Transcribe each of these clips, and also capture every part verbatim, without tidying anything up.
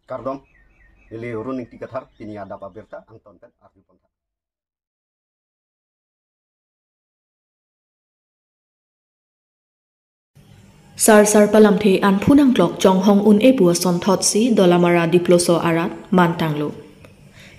Kardom, neli Run Ingti Kathar, pini adap abirta angton pen arju pon tha. Sarsar palamthe an phunang klok chonghong un-e pu ason thotsi Dolamara Dipluso arat mantanglo.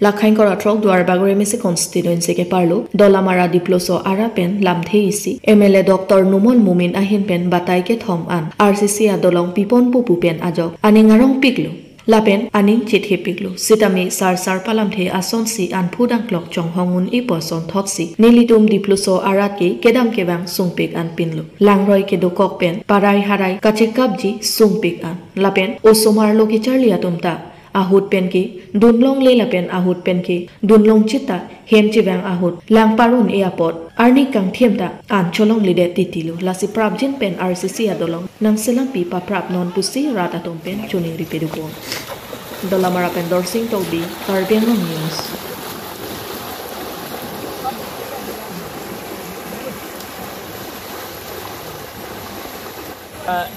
Lakhain kora throk Duar Bagori M A C constituency keparlo Dolamara Dipluso arat pen lamthe isi M L A Doctor Numal Momin ahin pen batai kethom an R C C adolong pipon pupu pen ajok aning arong piklo. Lapen aning chethepiklo. Sitame sarsar palamthe asonsi an phunang klok chonghong un-e pu ason thotsi nelitum Dipluso arat ke kedam kevang sungpik an pinlo. Langroi kedokok pen parai harai kachekapji sungpik an. Lapen osomar lo kecharli atum ta ahut pen ke dunlongle lapen ahut pen ke dunlong chita hem chevang ahut lang parun-e apot arni kangthim ta an cholongledet titilo. Lasi prapjin pen R C C adolong nangselampi paprap non pusi rat atum pen choningri pedukon. Dolamara pen Dorsing Tokbi, Karbi Anglong News. Eh,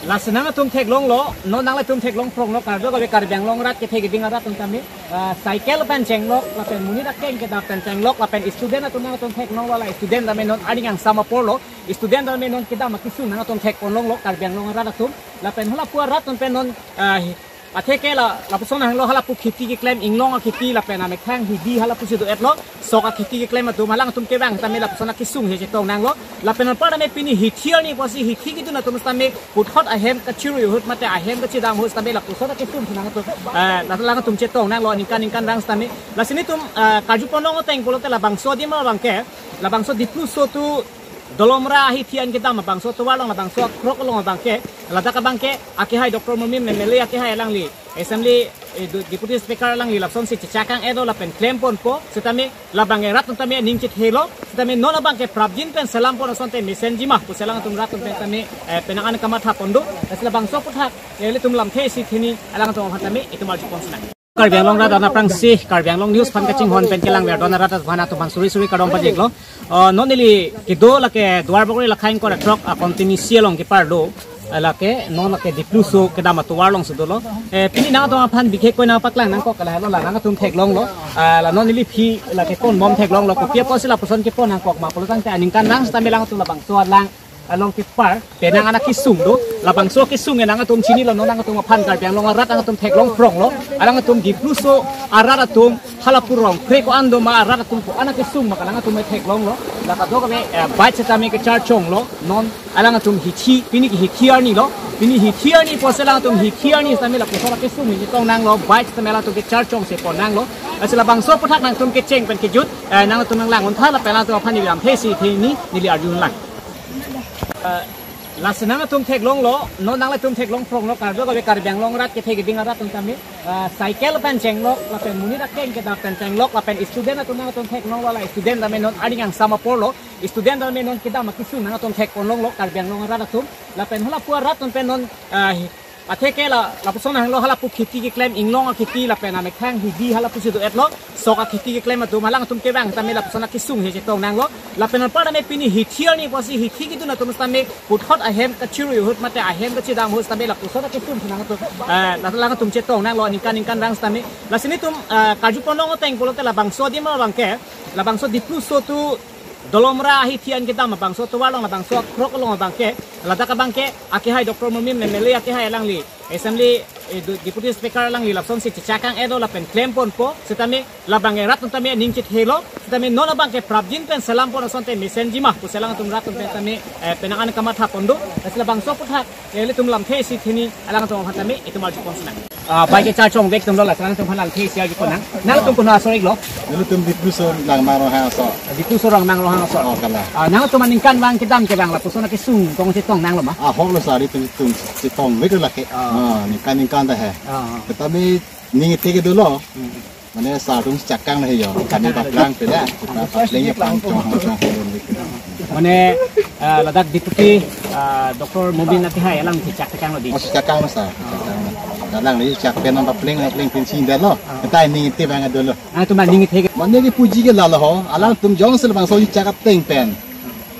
lasi nangtum theklonglo, non nanglitum theklong pronglo, kadokave Karbi Anglong arat kethe keding arat atum tame, eh, cycle pen chenglok, lapen monit akeng kedap pen chenglok, lapen student atum nangtum theklonglo, la student tame non aning angsam aporlo, student tame non kedam akesung nangtum thek ponlonglo, Karbi Anglong arat atum, lapen halapu arat atum pen non, eh, atheke la, lapuson hanglo halapu kheti keklem inglong akheti lapen amethang hidi halapusi do-etlo, sok akheti keklem atum alangtum kevang tame lapuson akesung he chetong nanglo. Lapen anpar tame pini hithi arni pusi hithi kedun atum tame puthot ahem kachirui ahut mate ahem kachedam ahut tame lapuson akesung nangtum, eh, la alangtum chetong nanglo ningkan ningkan rang tame. Lasi nelitum, eh, karju ponlong ateng pulote labangso adim abangke, labangso Dipluso to Dolamara ahithi an kedam abangso tovar along labangso akrok along abangke, ladak abangke akehai Doctor Momin M L A akehai alangli Assembly, eh, du-, Deputy Speaker alangli lapusonsi chechak kang-edo lapen klem ponpo, sitame labang erat atum tame aning chethelo, sitame non abangke prapjin pen selam pon asonte mesenji ma pusi alangtum rat atum pen tame, eh, penang an kamatha pon do, lasi labangso aphuthak, eh, ilitum lamthe isi theni alangtum aphan tame itum arju pon sinang. Karbi Anglong arat aphrangsi, Karbi Anglong News aphan kachinghon pen kelang ver don arat aphan atum aphan suri suri kardom pajirlo. Oh, non neli kedo lake Duar Bagori Lakhain kora throk a constituency along keparlo. Eh, lake non lake Dipluso kedam atovar alongsi dolo. Eh, pini nangtum aphan bikhe koi nangpaklang nangkok kala lo la nangtum theklonglo. Ah, la non neli aphi lake konbom theklonglo. Kopi apotsi lapuson kepon nangkok ma pulo tangte aningkan nang sitame alangtum labangso alang along kepar, penang an akesung do, labangso akesung nangtum chinilo, non nangtum aphan Karbi Anglong arat nangtum theklong pronglo, alangtum Dipluso arat atum halapu rong kre ko-an do ma arat atum ko-an akesung ma alangtum theklonglo, la kadokave, eh, bike sitame kecharchonglo, non alangtum hithi, pini ke hithi arni lo, pini hithi arni pusi alangtum hithi arni sitame lapuson akesung chetong nanglo, bike sitame alangtum kecharchongse pon nanglo, lasi labangso aphuthak nangtum kecheng pen kejut, eh, nangtum nanglang-un tha lapen alangtum aphan neli lamthe isi theni neli arju lang. Eh, lasi nangtum theklonglo, non nanglitum theklong pronglo, kadokave Karbi Anglong arat kethe keding arat atum tame, eh, cycle pen chenglok, lapen monit akeng kedap pen chenglok, lapen student atum nangtum theklonglo, la student tame non aning angsam aporlo, student tame non kedam akesung nangtum thek ponlonglo, Karbi Anglong arat atum, lapen halapu arat atum pen non, eh, atheke la, lapuson hanglo halapu kheti keklem inglong akheti lapen amethang hidi halapusi do-etlo, sok akheti keklem atum alangtum kevang tame lapuson akesung he chetong nanglo. Lapen anpar tame pini hithi arni pusi hithi kedun atum tame puthot ahem kachirui ahut mate ahem kachedam ahut tame lapuson akesung nangtum, eh, la alangtum chetong nanglo ningkan ningkan rang tame. Lasi nelitum, eh, karju ponlong ateng pulote labangso adim abangke, labangso Dipluso to Dolamara ahithi an kedam abangso tovar along labangso akrok along abangke, ladak abangke akehai Doctor Momin M L A akehai alangli Assembly, eh, du-, Deputy Speaker alangli lapusonsi chechak kang-edo lapen klem ponpo, sitame labang erat atum tame aning chethelo, sitame non abangke prapjin pen selam pon asonte mesenji ma pusi alangtum rat atum pen tame, eh, penang an kamatha pon do, lasi labangso aphuthak, eh, ilitum lamthe isi theni alangtum aphan tame itum arju pon sinang. Ah, bike kecharchong vek atum lo, lasi alangtum aphan lamthe isi arju pon nang. Nangtum kono asor-iklo? Nelitum Dipluso Langmang Ronghang asor. Dipluso Langmang Ronghang asor. Oh, kala. Ah, nangtum aningkanvang kedam kevang lapuson akesung tong chetong nanglo ma? Ah, ahok lo sir, itum itum chetong vek lake. Ah. Ah, ningkan ningkan ta he. Ah. Tetapi ning ite ke dolo. Hmm. Mane sir atum chechak kang he jo. Kami paplang peda, kita papleng ya pang chong chong. Mane, ah, ladak Deputy, ah, Doctor Momin akehai alang chechak kang lo di. Oh, chechak kang lo sir. Chechak kang lo. Alangli chechak pen papleng papleng pen sindalo. Ah. Kita ning ite vang dolo. Nangtum aning ite ke? Mane kepuji ke lalo ho, alangtum jongsi labangso chechak ateng pen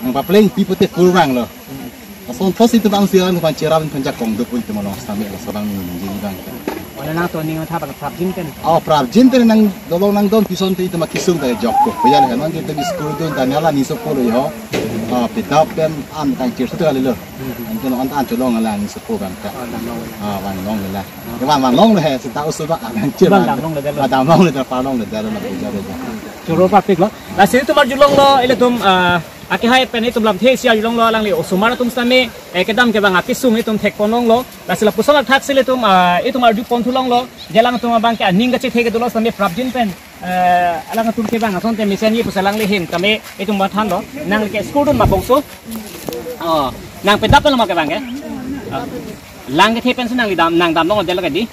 nangpaplengpi pute kurvanglo. Asonthotsi itum bang sirang pan cherap pan jakong do pu itum along sitame labangso abang ningje abang. Hala nangtum aning matha pen prapjin pen. Oh, prapjin pen nang dolong nangdon pison te itum akesung ta jokpo. Pejal kan nang itum school dun ta nala ni sopo lo ho. Ah, pitap pen an kangchir su ta lelo. Hmm. Anke non an cholong la ni sopo kan ta. Oh, damlong. Ah, vanlong la. Van vanlong le he, seta oso ba kangchir. Van damlong le dalo. Ah, damlong le da, parlong le dalo na pejal le. Choro papik lo. Lasi itum arjulonglo, ilitum, ah, akehai pen itum lamthe isi arjulonglo, alangli osomar atum sitame, eh, kedam kevang akesung itum thekponlonglo. Lasi lapuson athak si ilitum, ah, itum arjuponthulonglo. Je alangtum abang ke aning kachethe kedo lo sitame prapjin pen, eh, alangtum kevang asonte mesenji pusi alangli ahin tame itum mathanlo. Nang ke school dun ma bangso? Oh, nang pedap lo ma kevang ke? Oh. Lang kethe pen si nangli dam, nang damlong delo ke di?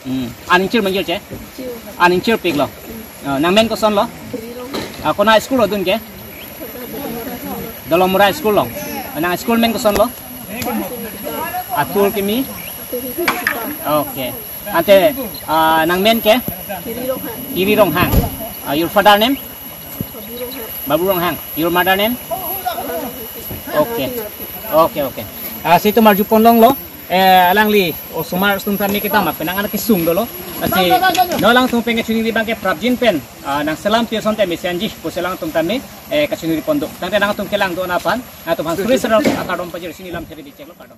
Hmm. Aning chir manjir che? Aning chirpik lo. Oh, nangmen kosonlo? Ah, konat school lo dun ke? Dolamura school lo. Nang school men kosonlo? Atur kimi? Okay. Ante, ah, nangmen ke? Kiri Ronghang. Ah, your father name? Babu Ronghang. Your mother name? Okay. Okay, okay. Ah, si itum arjuponlonglo. Eh, alangli osomar atum sitame kedam pen nang an kesung dolo. Lasi non alangtum pen kachiningri abang ke prapjin pen, ah, nang selam pi asonte mesenji pusi alangtum tame, eh, kachiningri pon do. Tangte nangtum kelang do-an aphan, nangtum aphan suri suri akardom pajir si neli lamthe ri cheklo, kardom.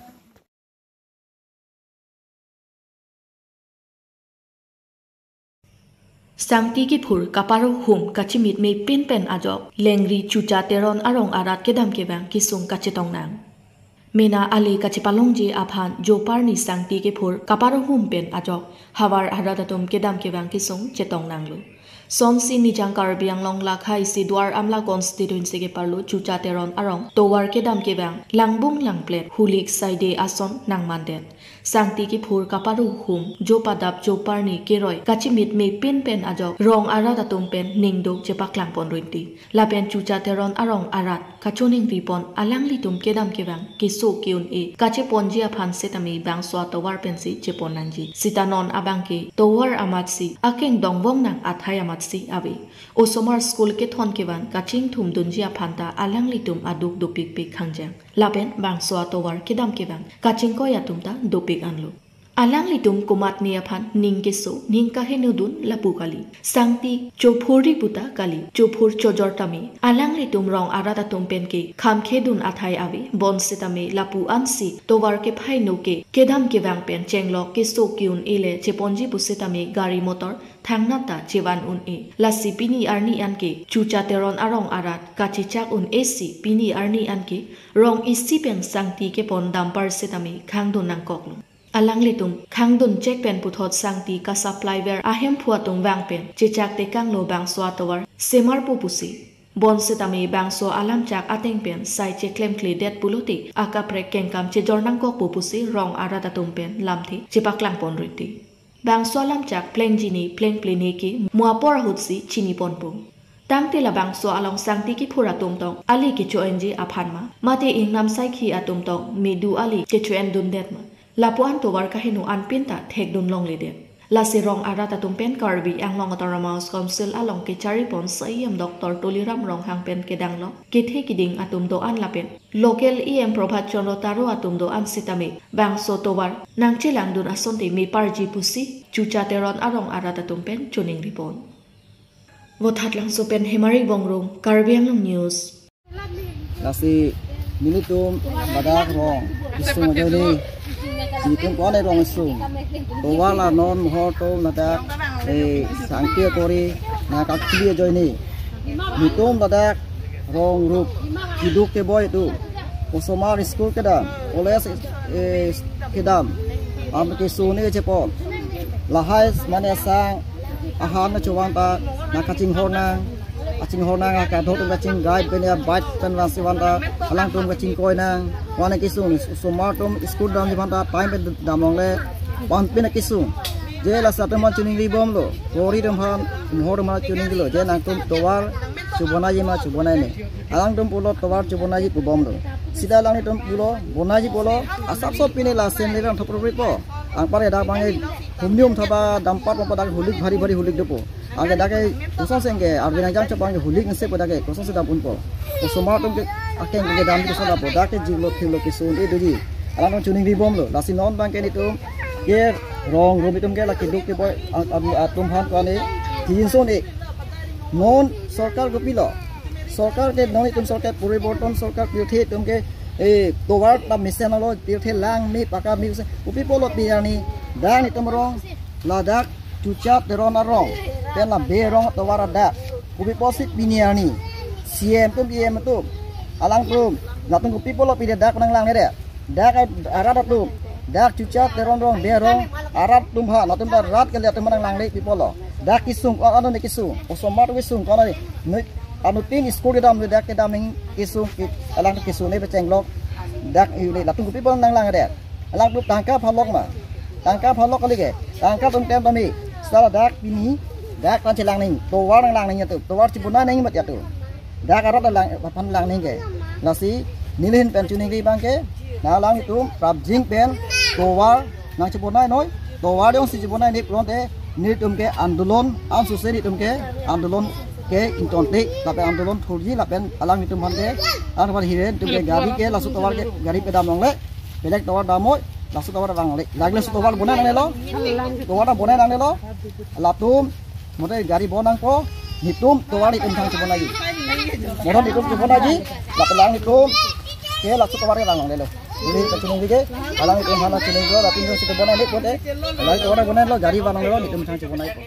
Sangti kephur kaparo hum kachimit mepin pen ajok Lengri Chucha Teron arong arat kedam kevang kesung kachetong nang. Mena ale kachepalongji aphan Joparni sangti kephur kaparo hum pen ajok havar arat atum kedam kevang kesung chetong nanglo. Sonsi Nijang Karbi Anglong lakha isi Duar Amla constituency keparlo Chucha Teron arong tovar kedam kevang langbung langplet hulik saide ason nangmandet. Sangti kephur kaparo hum jo padap Joparni keroi kachimit mepin pen ajok rong arat atum pen ningduk chepaklang pon rinti. Lapen Chucha Teron arong arat kachoningri pon alanglitum kedam kevang keso ke-un-e kacheponji aphan sitame bangso atovar pensi chepon nangji. Sita non abang ke tovar amat si akeng dongvong nang athai amat si ave. Osomar school kethon kevan kachingthum dunji aphan ta alanglitum aduk dopikpik khangjang. Lapen bangso atovar kedam kevang kachingkoi atum ta dopik anlo. Alanglitum komatne aphan ning keso, ning kaheno dun lapu kali. Sangti chophurri puta kali, chophur chojor tame. Alanglitum rong arat atum pen ke khamkhe dun athai ave, bonsitame lapu ansi tovar kephai no ke kedam kevang pen chenglok keso ke-un-e le cheponji pusitame gari motor thangnat ta chevan un-e. Lasi pini arni an ke Chucha Teron arong arat kachechak un-e si pini arni an ke rong isi pen sangti kepon dampar sitame khangdun nangkoklo. Alanglitum khangdun chek pen puthot sangti kasupplyver ahemphu atum vang pen chechak tekanglo bangso atovar semarpo pusi. Bonsitame bangso alamchak ateng pen sai cheklemkledet pulote akaprek kengkam chejor nangkokpo pusi rong arat atum pen lamthe chepaklang pon rinti. Bangso alamchak plengji ne plengple ne ke mo apor ahut si chini ponpo. Tangte labangso along sangti kephur atum tong ale kecho-enji aphan ma, mate ingnam saikhi atum tong medu ale kecho-en dundet ma, lapu-an tovar kaheno anpin ta thekdun longledet. Lasi rong arat atum pen Karbi Anglong Autonomous Council along kechari pon C E M Doctor Tuliram Ronghang pen kedanglo kethe kiding atum do-an lapen local E M Prabhat Chandra Taro atum do-an sitame bangso tovar nangchelangdun asonte meparji pusi Chucha Teron arong arat atum pen choningri pon. Vothatlangso pen Hemari Bongrung, Karbi Anglong News. Lasi nelitum ladak rong isung ajoine, nelitum ko-an rong isung. Tovar la non mohor atum ladak, eh, sangti kori nangkakli ajoine. Nelitum ladak rong rup keduk keboi atum. Osomar school kedam, college, eh, kedam. Am kesung ne chepon. Lahai mane sang ahan na chuan ta nangkachinghor nang. Kachinghor nang, kadokave kachingvai pen ya bike pen vansi van ta alangtum kachingkoi nang. Wana kesung ne osomar atum school damji aphan ta time pen damlongle. Wan pen kesung. Je lasi atum aphan choningri bomlo. Kori atum aphan, mohor atum aphan choningri lo. Je nangtum tovar chobonai ma chobonai ne. Alangtum pulo tovar chobonai pu bomlo. Sita alanglitum pulo, bonai pulo. Asapso pine lasen le rang thopro po. Anpar dak abang humnium thaba dampat mo dak hulik bhari bhari hulik dopo. Anke dak koson seng ke arvinang jang chapang hulik nse po dak koson se dam unpo. Osomar atum ke akeng kedam koson lapo dak ke jilo philo kesung-e doji. Alangtum choningri bomlo. Lasi non abang ke nelitum Ke rong rum itum ke la keduk keboi a-, a-, atum aphan kane, jinson ik. Non sorkar kopilo? Sorkar ke non itum sorkar poriborton sorkar pirthe itum ke, eh, tovar ta mesen alo pirthe lang me paka me use. Kopi apotlo pini arni dak itum rong ladak Chucha Teron arong pen la berong tovar adak. Kopi apotsi pini arni C M atum, E M atum, alangtum, latum kopi apotlo pini dak nanglang nede? Dak arat atum, dak Chucha Teron rong berong arat atum ha, latum ta rat kali atum nanglangle, kopi apotlo? Dak kesung, oh, ano ne kesung, osomar kesung, kono ne, ne, anuttin school kedam, ne dak kedam ning kesung, ke, alang kesung ne pechenglok, dak ini, latum kopi apot nanglang nede? Alangtum tangka phalok ma? Tangka phalok kali ke, tangka atum tem tami, sala dak pini, dak tan chelang ning, tovar nanglang ning atum, tovar chibonai ning mat atum. Dak arat lang, aphan lang ning ke. Lasi nelihin pen choningri abang ke, nanglang itum prapjin pen tovar nangchibonai noi, tovar jongsi chibonai ni pulote nelitum ke andolon, ansose nelitum ke andolon ke ingtonte, lapen andolon thurji, lapen alanglitum aphan ke, alanglitum aphan hiren, itum ke gari ke, laso tovar ke, gari pedam longle, belek tovar dam noi, laso tovar dam longle. Lake laso tovar bonai nangnelo, tovar dam bonai nangnelo, latum, mote gari bon nangpo, nelitum tovar nelitum thang chibonai ji. Morom nelitum chibonai ji, lapen alanglitum ke laso tovar ke lang longlelo. Neli kachiningri ke, alanglitum aphan la chiningri, lapen nelitum si chibonai ni pote, alang tovar bonailo, gari van nangnelo, nelitum thang chibonai po.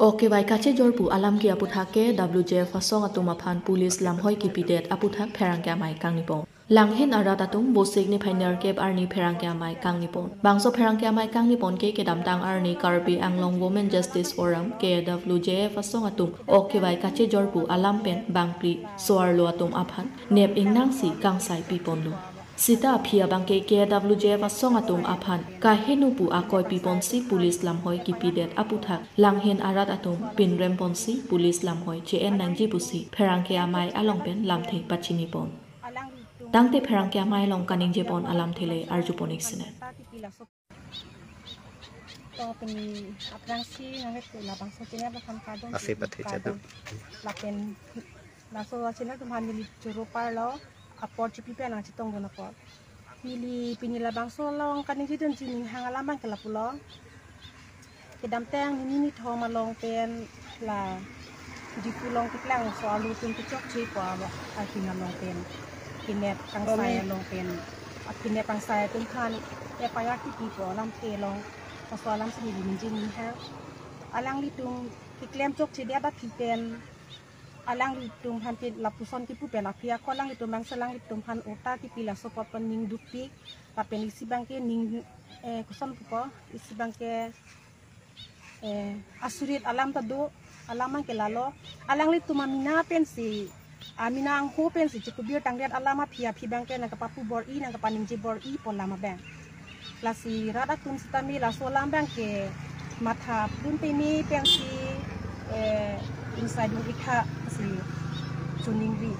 Ok kevai kachejor pu alam ke aputhak ke W J F asong atum aphan police lamhoi kipidet aputhak pherangke amei kangnipon. Langhin arat atum Vosik niphai nerkep arni pherangke amei kangnipon. Bangso pherangke amei kangnipon ke kedamtang arni Karbi Anglong Women Justice Forum, K W J F asong atum ok kevai kachejor pu alam pen bangphli so-arlo atum aphan nep ingnangsi kangsai piponlo. Sita aphi abang ke K W J F asong atum aphan kaheno pu akoi piponsi police lamhoi kipidet aputhak langhin arat atum pinrem ponsi police lamhoi che-en nangji pusi pherangke amei along pen lamthe pachinipon. Tangte pherangke amei along kaningjepon alamthe le arjupon ik sene. To pini aphrangsi nangketu labangso channel aphan kardom. Ase pathe kardom chadu. Lapen laso channel atum aphan neli choro parlo, apor chipi pen nangchetongdun apor. Neli pini labangso along kaningjedunji ninghang alam abang ke lapulo. Kedamtang nini nithom along pen la Diphu along keklang so-arlo atum kechokche pu alo ahin along pen, kenep kangsai along pen, akenep kangsai atum aphan F I R kipi pu alamthe along, laso alamsi neli ningje ninghang. Alanglitum keklem chokchedet aphi pen, alanglitum aphan pen lapuson kipu pen aphi ako alanglitum abang si alanglitum aphan ota kipi, laso apot pen ning dukpik, lapen isi abang ke ning, eh, koson pupo, isi abang ke, eh, asurit alam ta do, alam abang ke lalo, alanglitum amena pensi, amena angho pensi chekubir tangdet alam aphi aphi abang ke nangkepapu bor-i, nangkepaningje bor-i pu alam abang. Lasi rat atum sitame laso alam abang ke matha pudun peme pensi, eh, insai dun ik tha si choningri.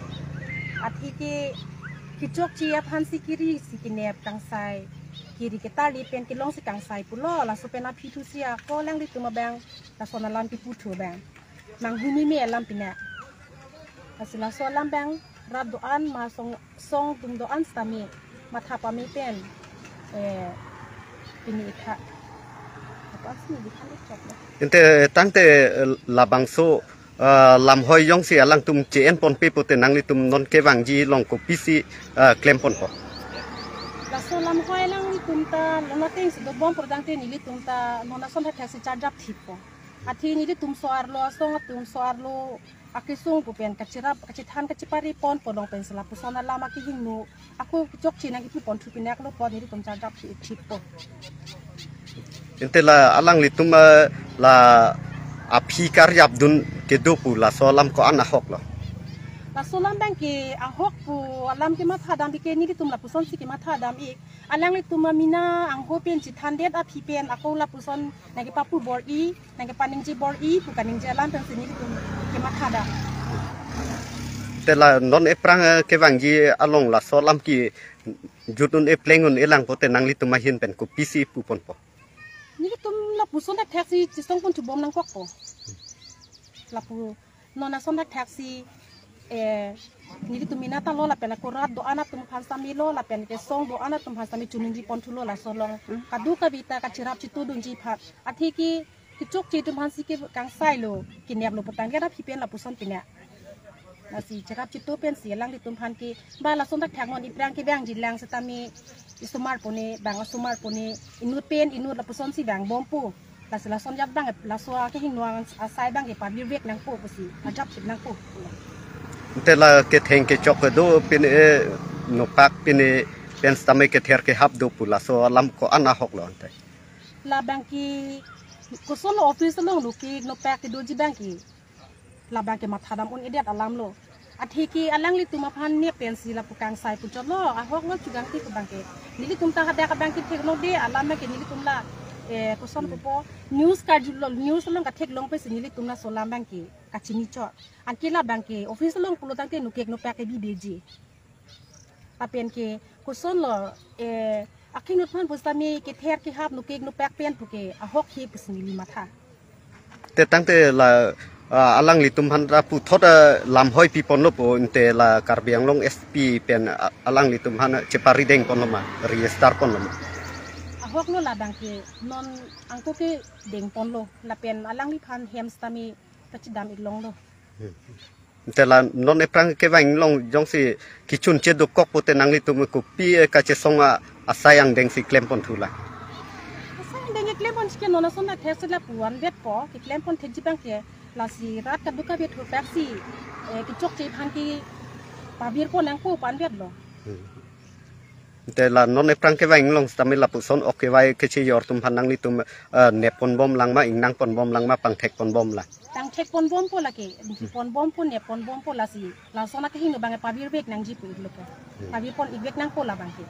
Athe ke kechokche aphansi kiri si kenep kangsai, kiri ketarli pen kelongsi kangsai pulo, laso pen aphi thusi ako alanglitum abang lason alam kiputhu abang manghumeme alam pina. Lasi laso alam abang rat do-an ma song, song atum do-an sitame matha pame pen, eh, pini ik tha. Apa sih di kan chok ya. Inte tangte, eh, labangso, eh, lamhoi jongsi alangtum che-en ponpe pute nanglitum non kevangji along kopisi, eh, klem ponpo? Laso lamhoi alanglitum ta, lama teng si dobom prodang te nelitum ta non ason thakthak si charjap thippo. Athe nelitum so-arlo asong atum so-arlo akesung pu pen kacherap, kachethan, kachepari pon pu along pensi lapuson alam akehingno ako kechokche nangkipu ponthu pinak lo pon nelitum charjap si thippo. Inte la alanglitum, eh, la aphi karjapdun kedo pu laso alam ko-an ahoklo? Laso alam abang ke ahok pu alam kematha dam ik ke nelitum lapusonsi kematha dam ik. Alanglitum amena angho pen chethandet aphi pen ako lapuson nangkepapu bor-i, nangkepaningje bor-i pu kaningje alam pensi nelitum kematha dam. Te la non ephrang, eh, kevangji along laso alam kejut un-e pleng un-e lang pute nanglitum ahin pen kopisi pu ponpo? Nelitum lapuson thakthak si chesong ponthubom nangkokpo. Lapu non ason thakthak si eh, nelitum mena ta lo lapen ako rat do-an atum aphan sitame lo lapen ke song do-an atum aphan sitame choningri pon thulo laso along. Kadokave ta kacherap chitudunji aphan. Athe ke kechokche atum aphan si ke kangsai lo, kenep lo putang ke rap hipen lapuson pina. Lasi cherap chitu pensi alanglitum aphan ke ba lason thakthak non iphrang kevangji lang sitame isomar pone bang asomar pone inut pen inut lapuson si vangbompo. Lasi lason jat bang laso akehingno asai bang ke pavir vek nangpo pusi ajap sip nangpo. Ante la ketheng kechok kedo pine, eh, nopak pine pen sitame kether kehap do pu laso alam ko-an ahok lo ante. Labang ke koson lo office along lo ke nopak kedoji bang ke. Labang ke mathadam un-edet alam lo. Athe ke alanglitum aphan ne pensi lapu kangsai puchot lo, ahok lo chugang ti ke bang ke. Nelitum ta hadak abang ke thek no de alam ke nelitum la, eh, koson kopo news karju lo, news along katheklong pensi nelitum laso alam bang ke kachini chot. Anke labang ke office along pulo tangte nokek nopak ke bibeji. Lapen ke koson lo, eh, akehingno atum aphan pusitame kether kehap nokek nopak pen puke ahok he pusi neli matha. Te tangte la, ah, alanglitum aphan ra puthot, ah, lamhoi pi ponlo po ante la Karbi Anglong S P pen, ah, alanglitum aphan chepari deng ponlo ma, register ponlo ma. Ahok lo labang ke non angko ke deng ponlo lapen alangliphan hem sitame kachedam ik longlo. Ante la non ephrang kevang long jongsi kechun chedokok pute nanglitum kopi, eh, kachesong a-, asai angdeng si klem pon thu la. Asai angdeng ke klem pon si ke non ason thakthak si lapu anvet po, keklem pon thekji bang ke lasi rat kadokave thurpak si, eh, kechokche aphan ke pavir pon nangpo pu anvet lo. Ante la non ephrang kevang long sitame lapuson ok kevai kechejor atum aphan nanglitum, eh, nep ponbom lang ma, ingnang ponbom lang ma, pangthek ponbom lang. Pangthek ponbompo lake, ponbompo, nep ponbompo lasi. Lason akehingno bang pavir vek nangji pu iklo ke. Pavir pon ik vek nangpo labang ke.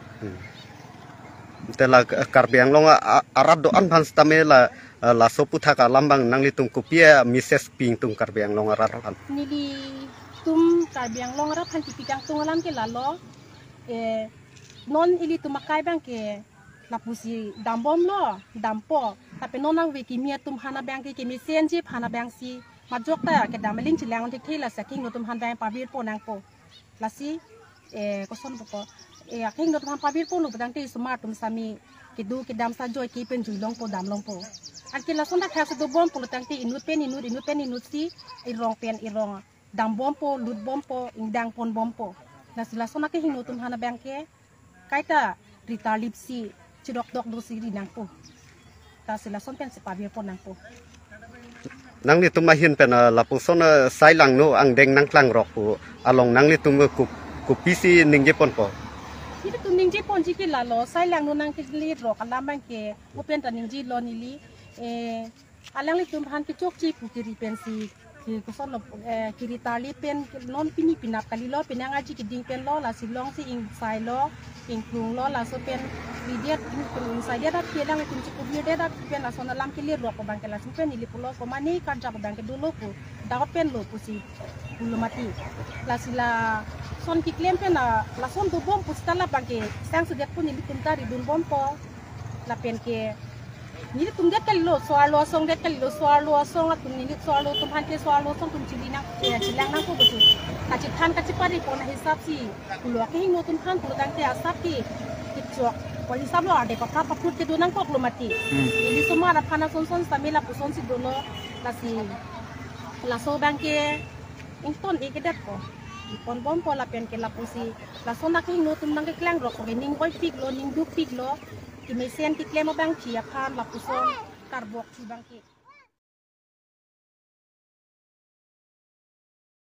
Ante la, eh, Karbi Anglong a, a, arat do-an aphan sitame la, eh, laso aphuthak alam bang nanglitum kopi a-message pi ingtung Karbi Anglong arat aphan. Nelitum Karbi Anglong arat aphan kipi kangtung alam ke lalo. Eh, non ilitum akai bang ke lapusi dambomlo, dampo. Tapi non nangve kimi atum aphan abang ke, kimi senji aphan abang si majok ta kedam aling chelang thekthe lasi akehingno atum aphan bang pavir pon nangpo. Lasi, eh, koson po ko. Eh, akehingno atum aphan pavir ponlo putangte isomar atum sitame kedo kedam sa joi ke pen jui longpo dam longpo. Anke lason thakthak si dobom pulo tangte inut pen inut, inut pen inut si irong pen irong dambompo, lutbompo, ingdang ponbompo. Lasi lason akehingno atum aphan abang ke kaita ritarlip si chirok dok do si ri nangpo. Lasi lason pensi pavir pon nangpo. Nanglitum ahin pen, ah, lapuson, ah, sai langno angdeng nangklang rok pu along nanglitum, eh, ko-, kopisi ningje ponpo. Nelitum ningje ponji ke lalo sai langno nangkele rok alam bang ke open ta ningje lo neli, eh, alanglitum aphan kechokche pu kiri pensi ke koson lo, eh, kiri tarlip pen non pini pinap kalilo, penang aji keding pen lo, lasi long si ingsai lo, ingklung lo, laso pen ridet, ingklung ingsai det ap ke alanglitum chikubir det ap pen lason alam kele rok abang ke lason pen ili pulo ko mane karjap abang ke dolo pu daot pen lo pusi pulo mati. Lasi lason keklem pen la lason dobom pusi ta labang ke sang sedet pu nelitum ta ridunbompo. Lapen ke nelitum det kalilo, so-arlo asong det kalilo, so-arlo asong atum neli so-arlo atum aphan ke so-arlo asong atum chili nang, eh, chelang nangpo pusi. Kachethan kachepari pon ahisap si pulo akehingno atum aphan pulo tangte asap ke kechok pon hisap lo, arde paprap paprut kedo nangkoklo mati. Neli somar aphan ason son sitame lapuson si dolo, lasi laso bang ke ington ik-edet ko. Ponbompo lapen ke lapusi lason akehingno atum nangkeklang rok ke ning oipiklo, ning dukpiklo. Kemesen keklem abang chi aphan lapuson karbok chi bang ke.